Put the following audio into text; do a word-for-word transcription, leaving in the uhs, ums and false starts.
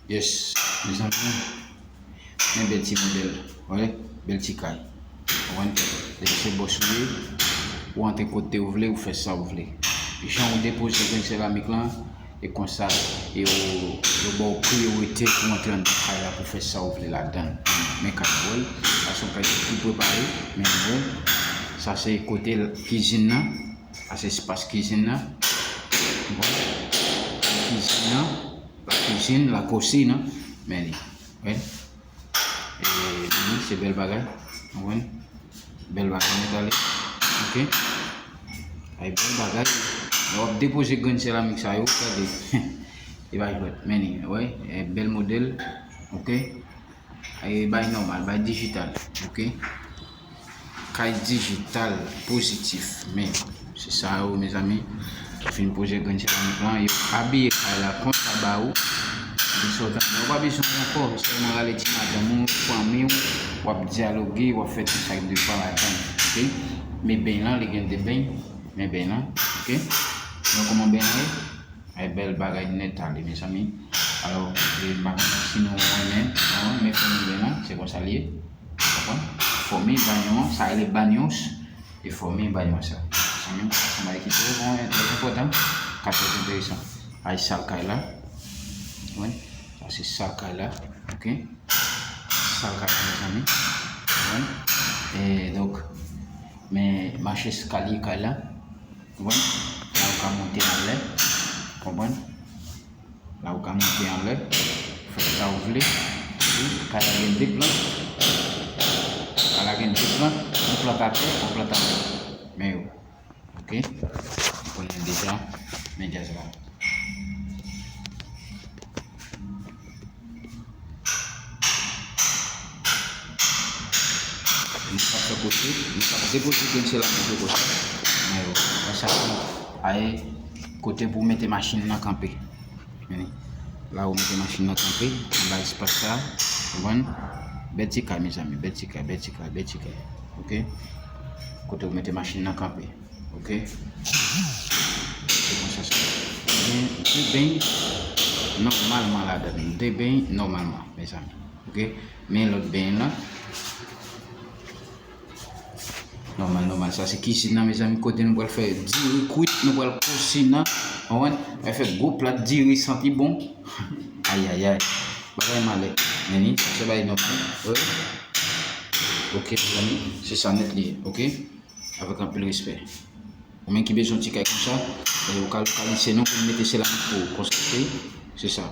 Yes, mezanmi. Men bèl ti modèl. Wè, bèl ti kay. Ou konprann? Depi se bòs ou ye, ou antre kote ou vle, ou fè sa ou vle. Jan ou depoze grenn seramik lan, e konsa, e yo, yo ba w priyorite pou antre anndan kay la, pou fè sa ou vle ladan. Men kay la, wè, sa se yon kay ki tou prepare, men wè, sa se kote kizin nan, sa se espas kizin nan. Bon, kizin nan, la kizin, la kosina, men li, wè. E, li, se bèl bagay. Ou konprann? Bèl bagay nèt ale. Ok. Ay, bèl bagay. Lè w ap depoze grenn seramik sa yo, gade. E pa jwèt. Men li, wè. E, bèl modèl. Ok. E, bay nòmal, bay dijital. Ok. Kay dijital pozitif. Men, se sa yo, mezanmi. Yo fin poze grenn seramik lan, yo abiye kay la konsa ba ou. Li sot anndan, ou pa bezwen ankò, sèlman rale ti madanm ou, fanmi w, w ap dyaloge, w ap fè tout sa k devan ladan, ok? Men beny lan, li gen de beny, men beny lan, ok? Men kòman beny lan ye? Ay, bèl bagay nèt ale, mezanmi. Alò, e, m pa konn si nou renmen, non, men fòm beny lan, se konsa l ye. Konprann? Fòme banyo an, sa rele banyos, e fòme banyo sa. Mezanmi, sa se yon bagay ki trè bon, trè enpòtan, ka trè enteresan. Ay, sal kay la. Konprann? Sa se sal kay la. Ok? Sal kay la, mezanmi. Konprann? E donk, men mach eskalye kay la. Konprann? La ou ka monte anlè. Konprann? La ou ka monte anlè, fè sa ou vle. Wi, kay la gen de plan. Kay la gen de plan, yon plant atè, yon plant anlè. Men yo. Ok? Ou konnen deja, men djaz la. Nou p ap fè kote, nou p ap depoze grenn seramik yo konsa. Men yo, konsa ki ay kote pou mete machin nan kanpe. Men, la ou mete machin nan kanpe, anba espas sa, konprann? Bèl ti kay, mezanmi, bèl ti kay, bèl ti kay, bèl ti kay. Ok? Kote ou mete machin nan kanpe. Ok? Se konsa sa. Gen de beny nòmalman ladan. De beny nòmalman, mezanmi. Ok? Men lòt beny lan. Nòmal, nòmal. Sa se kizin nan, mezanmi, kote nou pral fè diri kwit, nou pral kosina. Konprann? Pral fè gwo plat diri santi bon. Ayayay. Bagay malè. Men li, sa se bagay nòmal. Wi. Ok, mezanmi. Se sa nèt li ye. Ok? Avèk anpil respè. Ou menm ki bezwen ti kay konsa, e ou ka lokalize nou pou n mete seramik pou ou. Konsa, ok? Se sa.